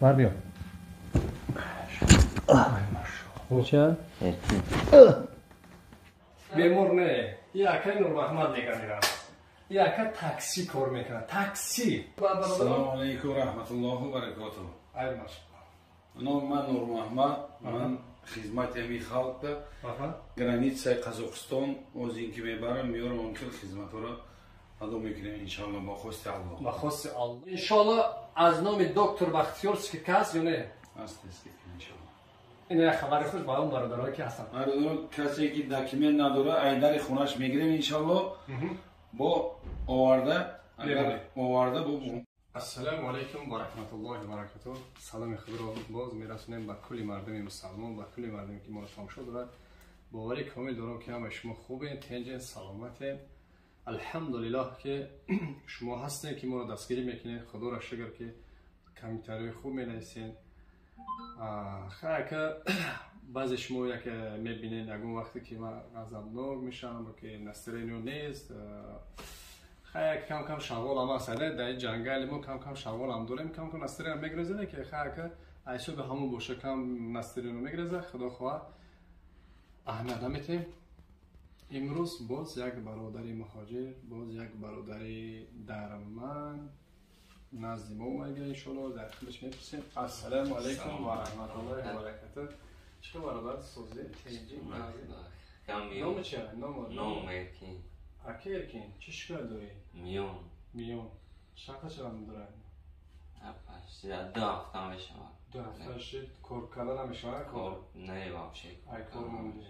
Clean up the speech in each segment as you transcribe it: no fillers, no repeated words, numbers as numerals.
Бар биё. Ча? Бемор не. Яка Нурмаҳмад мегӯям. Яка такси кор мекунад. Такси. Ассалому алайкум ва раҳматуллоҳи ва баракотуҳ. Ай машаллоҳ. Номи ман Нурмаҳмад. Ман хизмати ҳамин халқда границаи Қазоқистон озин ки мебарам, меорам, он хел хизматҳоро адо мекунем иншаллоҳ бо хости Аллоҳ. Ба хости Аллоҳ. Иншаллоҳ аз номи доктор Бахтиёр скидка ҳаст ё не? Ҳаст скидка иншаллоҳ. Ин як хабари хуш ба он бародарое ки ҳастанд. Бародарон, касе ки документ надорад, айдари хонаш мегирем иншаллоҳ. Бо оварда, агар оварда бо. Ассалому алайкум ва раҳматуллоҳи ва баракатуҳ. Саломи худро боз мерасонем ба кулли мардуми мусалмон, ба кулли мардуме ки моро тамошо дорад. Боварӣ комил дорам ки ҳамаи шумо хубед, тинҷед, саломатед. Алҳамдулиллоҳ ки шумо ҳастед ки моро дастгирӣ мекунед. Худоро шукр ки комментариҳои хуб менависед. Хайр, баъзе шумо як мебинед ягон вақте ки ман ғазабнок мешавам ки настроение нест. Хайр, кам-кам шағолам аст, дар ин ҷангали мо кам-кам шағолам дорем, кам-кам настроение мегирезад ки хайр, айсоби ҳамон боша кам настроение мегирезад. Худо хоҳад аҳамият наметиҳем. Имрӯз боз як бародари муҳоҷир, боз як бародари дарманд назди мо омада, иншоаллоҳ дар худаш мепурсем. Ассалому алайкум ва раҳматуллоҳи ва баракатуҳ. Чӣ хел бародар, созӣ, тинҷӣ? Номи чи? Ном Эркин. Аки Эркин, чӣ шикоят дорӣ? Миён. Миён. Чанд чанд дорад? Ду ҳафта мешавад. Ду ҳафта шид, кор карда намешавад? Кор не вообще. Ай кор монди.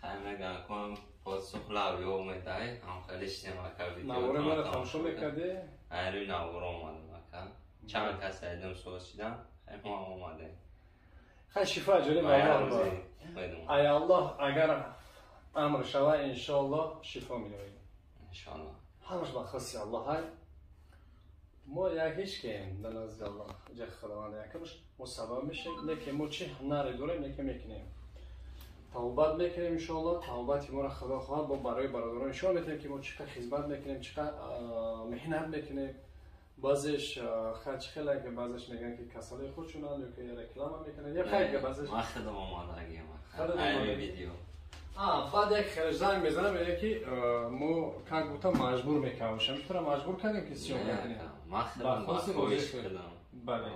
Хай мегӯям, кон посухлав ё медаҳӣ, ҳам хеле шидем ака видео. Навори маро тамошо мекардӣ? Ай рӯи навор омадам ака. Чанд кас айдам соз шидам, хай мо ҳам омадем. Хай шифо ҷониб Аллоҳ. Ай Аллоҳ агар амр шава, иншоаллоҳ шифо меёбем. Иншоаллоҳ. Ҳамаш ба хости Аллоҳ ҳай. Мо як ҳеҷ кем дар назди Аллоҳ, ҷа Худованд якамш, мо сабаб мешем, не ки мо чӣ ҳунаре дорем, не ки мекунем. Тавбат мекунем иншоаллоҳ, тавбати моро Худо хоҳад бо барои бародарон нишон медиҳем ки мо чӣ қадр хизмат мекунем, чӣ қадр меҳнат мекунем. Баъзеш хай чӣ хеле ки баъзеш мегӯянд ки касалии худшонанд ё ки реклама мекунанд, ё хай ки баъзеш ман худам омадагиам. Худам омадагӣ. Видео. Баъд як хеле занг мезанам, мегӯяд ки мо как будто маҷбур мекардем. Туро маҷбур кардем ки съёмка кунем? Ман худам Ба хости хоҳиш розӣ кардам. Бале.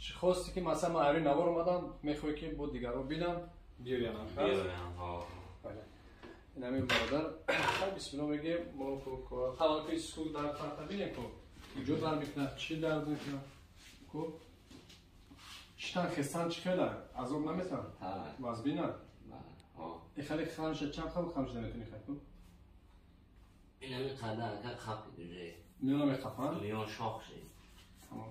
Чӣ хости ки масалан ман ари навор омадам, мехоҳӣ ки бо дигарро бинам, биёянам. Биёям, ҳо. Бале. Ин ҳамин бародар. Хай бисмиллоҳ мегӯем, мо ку ҳалол ки сул дар фарта бинем ку. Куҷо дард мекунад, чӣ дард мекунад? Ку? Читан хестан чӣ хела? Азоб наметан? Вазбина? Ҳо. И хеле хамша чанд хел хамша наметунӣ хай ку? Ин ҳамин қадар ака қапид уже. Миёна меқапанд? Миён шох шид. Тамом.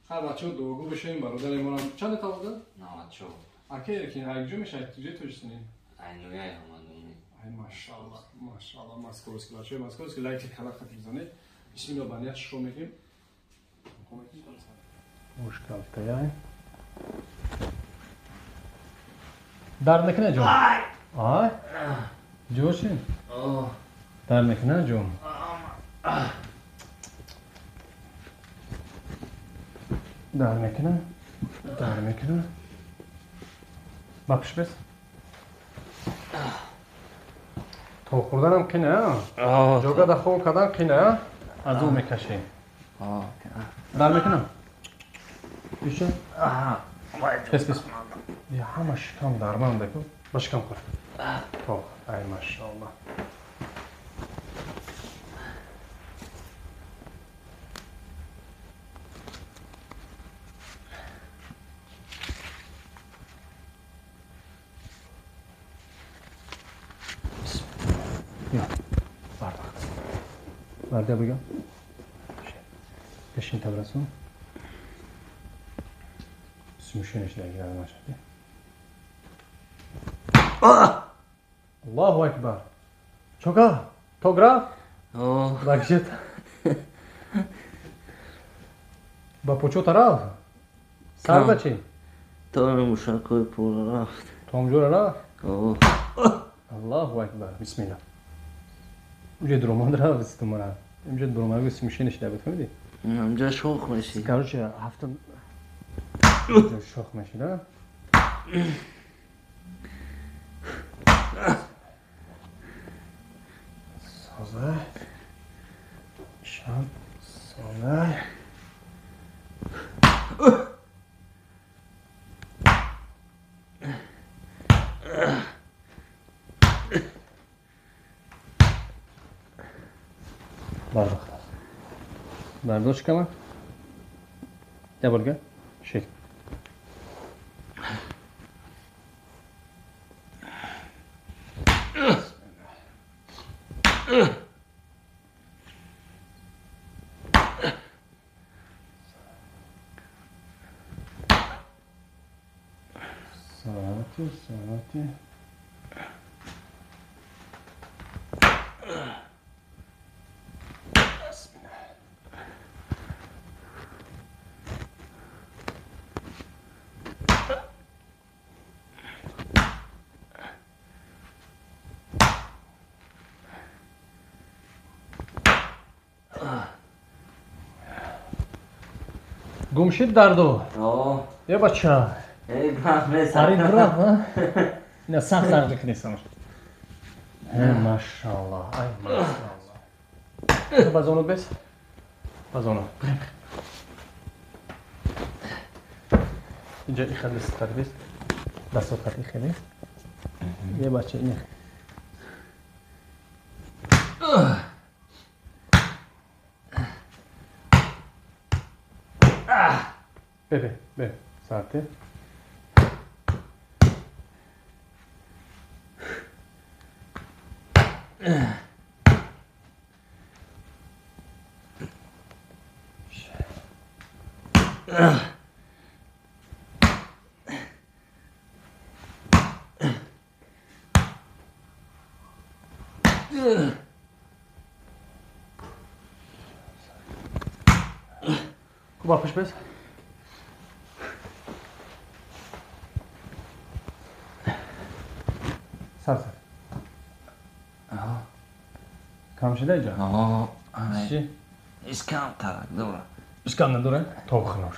Хай бачаҳо дуогӯ бишавем бародари моро. Чанд таваллуд? 94. Ака Эркин, ай куҷо мешавед? Куҷои Тоҷикистонӣ? Ай Нуяй омадум. Ай машааллоҳ, машааллоҳ, московский бачаҳои московский лайки кала хати бизанед. Бисмиллоҳ ба ният шурӯъ мекунем. Мушкалтаяй. Дард мекунад ҷон? Ай? Ҷо чи? Дард мекунад ҷон? Дард мекунад? Дард мекунад? Ба пиш бес. То хӯрданам қина, а? Ҷога да хоб кардан қина, а? Азоб мекашӣ. Дард мекунад? Иша? Бес, бес. Я ҳама шикам дарманд ку. Ба шикам хӯр. То, ай машааллоҳ. Yo, бардақ. Барда бугам. Пешин табрасон. Смешенеш дагира машади. Аллоҳу акбар. Чока? Тогра? Ба кишет? Ба почо тараф? Сар ба чӣ? То мушакҳои пора рафт. То онҷора рафт? Аллоҳу акбар. Бисмилла. Уҷа дуромад рафт стумара. Инҷа дуромад смешенеш дагуд, фаҳмидӣ? Инҷа шох мешид. Короче, ҳафта Шох мешида. Соза. Шам соза. Бардохт. Бардошт кама. Я борга. Шир. Саламати, саламати. Гум шид дарду? О. Е бача. Эй, грам нест. Ари грам, а? Не, сахт дард мекунӣ самаш. Эй, машаллоҳ, ай машаллоҳ. Ба зону бес. Ба зону. Инҷа ихел даст бес. Дастот хат ихеле. Е бача, ин. Бебе, бе, сарте. Куба пеш бес. Сар сар. Кам шида иҷа? Чи? Искам тарак дора. Искам надора? То хинош.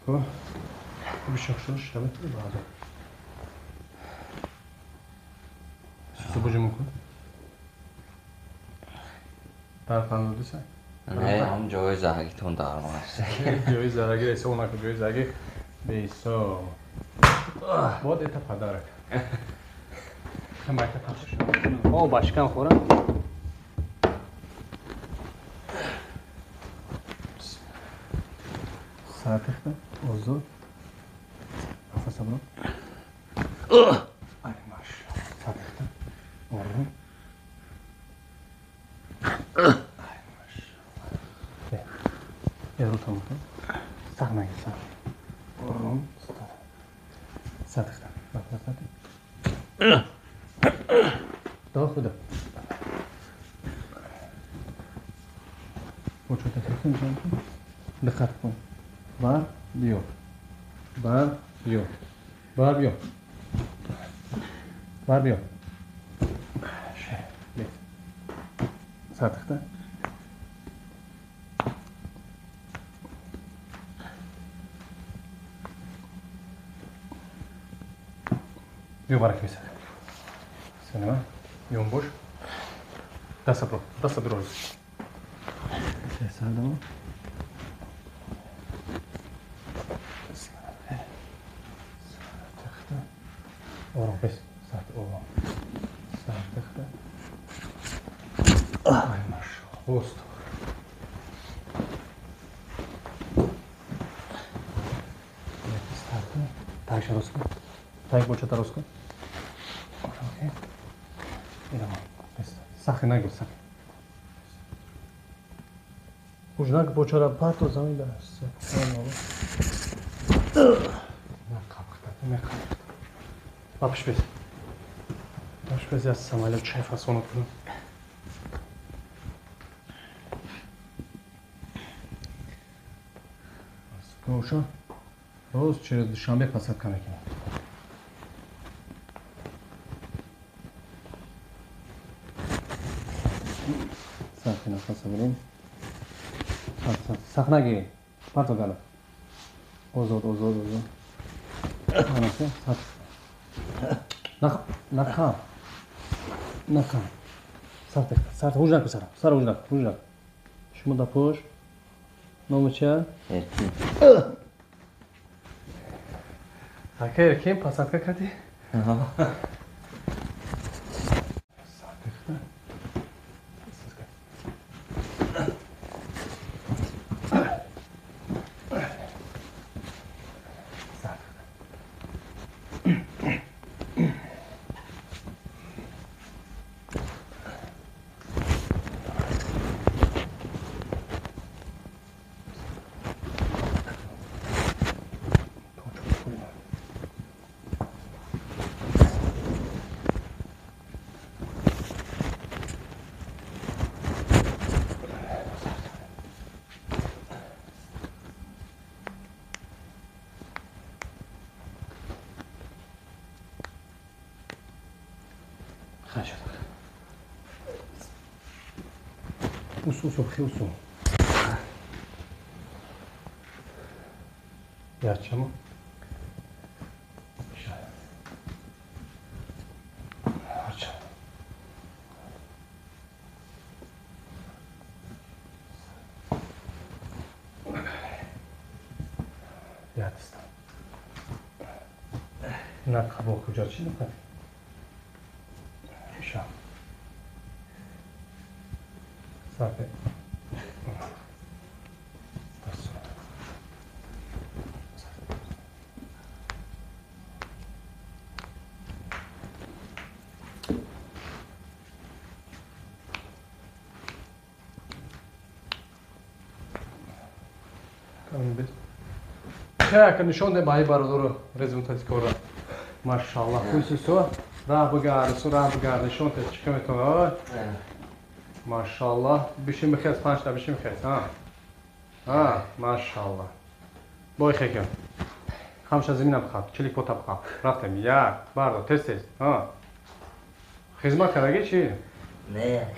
Хуб, бишохшош шавад баъзо. Сусу буҷуму кун. Дар фармудиса? Не, ҳам ҷои зарагитон дармон аст. Ҷои зараги ҳисоб накун, ҷои зараги беҳисоб. Вот это подарок. Майка пахш. О, башкам хӯрам. Саатихта, озод. Нафас абро. Ай, машаллоҳ. Саатихта, ором. Ай, машаллоҳ. Эру тамом. Сахт нагир, сахт. Ором. Саатихта. Нафас саатих. До худо. Почута сахт диққат кун. Бар, биё. Бар, биё. Бар, биё. Бар, биё. Сатихта. Биё барак бисак. Сенема. Ён бош. Даста бро. Даста бро. Сардамо. Ором бес. Сарт ором. Сартихта. Ай, машаллоҳ. Воздух. Так, рост кун. Так, бочата рост кун. Сахи нагир, сахи. Уж бочара парто замин да. Бапш бес. Бапш бес, я самолет чай фасонат кунам. Уша роз через Душанбе посадка мекунам. Сахи нафаса бурем. Сахт нагир. Парто гала. Озод, озод, озод. Нахам. Нахам. Сарт, сарт, ҳуж накун сара. Сара ҳуж накун, ҳуж накун. Шумо да пӯш. Номи чия? Эркин. Ака Эркин, посадка кардӣ? Усу, усу, усу. Ячему. На қабо куҷо чи нақад? Ша. Сафе. Хе, нишон де баи бародаро результати кора. Машаллах, пусть все. Раҳ бигард, су раҳ бигард, нишон те чӣ метавонад. Машаллах, бишин бихез, панҷта бишин бихез, ҳа. Ҳа, машаллах. Бой хекем. Хамша замина бихаб, чилик пота бихаб. Рафтем, як, бардор, тез тез. Ҳа. Хизмат кардаги чӣ? Не.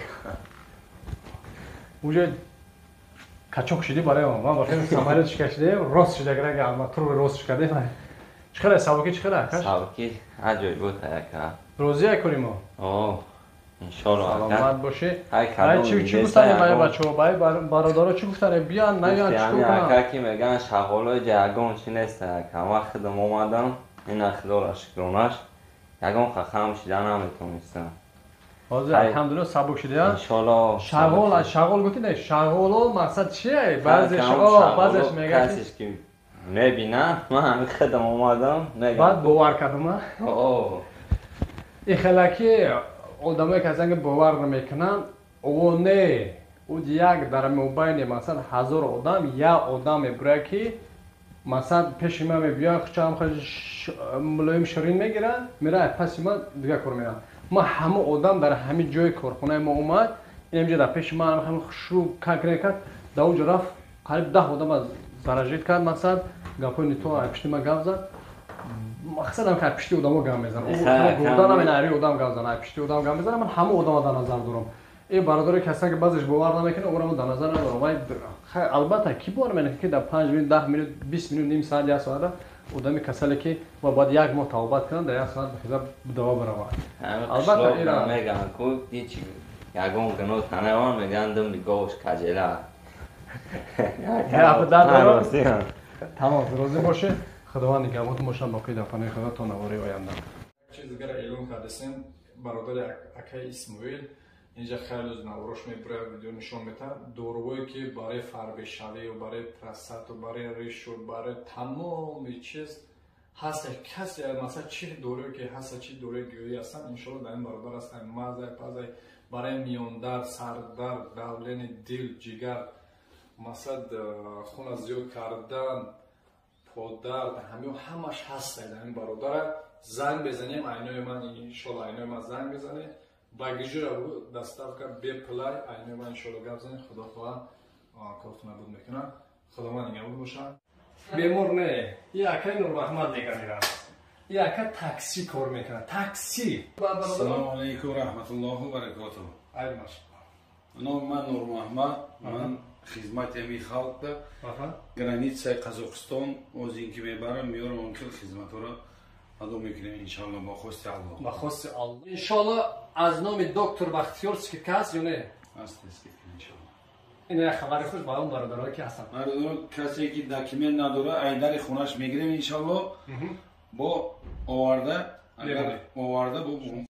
Уже качок шидӣ барои ман. Ман бахел самолёт шикашидем, рост шида грага, ма тур рост шикадем. Чӣ хела сабуки чӣ хела акаш? Сабуки аҷоиб буд ака. Розия кунем мо? О, иншоалло ака. Саломат бошӣ. Ай чӣ гуфтани баи бачаҳо, баи бародаро чӣ гуфтани? Биён, наён, чӣ кунам? Ака ки меган шағолои ягон чӣ нест ака. Ман худам омадам, ина худоро шукронаш, ягон хахам шида наметонистам. ҳозир алҳамдулилла сабук шиди, а? Иншоалло. Шағол, шағол гуфти не, шағоло мақсад чие? Баъзеш, баъзеш мегӯяд касеш ки мебинам, ман ҳамин худам омадам, мегам. Баъд бовар кардам, а? О. Ин хелаки одамое ки ҳастанд ки бовар намекунанд, о не, ӯ як дар мобайни масалан 1000 одам, як одам мебурад ки масалан пеши ман мебиёяд, хучам мулоим ширин мегирад, меравад паси ман дигар кор меравад. Ма ҳама одам дар ҳамин ҷои корхонаи мо омад, инҷа дар пеши ман ҳама хушрӯ конкрет кард, дар он ҷо рафт, қариб 10 одам аз заражид кард, масалан гапҳои нито аз пишти ман гап зад. Мақсад ам ки аз пишти одамо гап мезанад. Гурда намена ари одам гап занад, аз пишти одам гап мезанад, ман ҳама одама дар назар дорам. Ин бародаре ки ҳастанд ки баъзеш бовар намекунад, ӯро ман дар назар надорам. Вай албатта ки бовар менакунад ки дар 5 минут, 10 минут, 20 минут, ним соат, як соата одами касале ки ва бояд як моҳ тавбат кунад, дар як соат бихеза дава биравад. Албатта ира мегӯянд ку ҳеҷ ягон гуноҳ танаван мегӯянд дум говш каҷела. Тамом, розӣ бошед. Худованд нигаҳбонтон бошад, боқӣ дар паноҳи Худо то навори оянда. Чиз дигар эълон кардасем, бародари акаи Исмоил Инҷа хеле наврош мебурад, видео нишон метаҳад. Дорувое ки барои фарбешавию барои простату, барои ришу, барои тамоми чиз ҳаст. Касе, масалан, чӣ доруе ки ҳаста, чӣ доруи гиёҳӣ ҳастанд, иншоалло, дар ин бародар ҳастанд. Мазай пазай, барои миёндард, сардард, давление, дил, ҷигар, масалан, хуна зиёд кардан, подард, ҳамио ҳамаш ҳаста дар ин бародара. Занг безанем айнои ман, иншоалло, айнои ман занг безанем, ба гижира доставка беплай. Айнои ман, иншоалло, гап занем, худо хоҳа, кортона буд мекунам. Худованд нигаҳбон бошад. Бемор не, и акаи Нурмаҳмад мега, и ака такси кор мекунад, такси. Ассалому алайкум раҳматуллоҳу баракотуҳ. Ай маш. Номи ман Нурмаҳмад, ман хизмати ҳамин халқда, границаи Қазоқистон озин ки мебарам, меёрам, он хел хизматҳоро адо мекунем, иншоалло, бо хости Аллоҳ. Ба хости Аллоҳ, иншоалло. Аз номи доктор Бахтиёр скидка ҳаст ё не? Аст скидка, иншоалло. Ин як хабари хуш ба он бародарое ки ҳастанд. Бародаро, касе ки документ надора, айдари хонаш мегирем, иншоалло, бо оварда, агар оварда бо.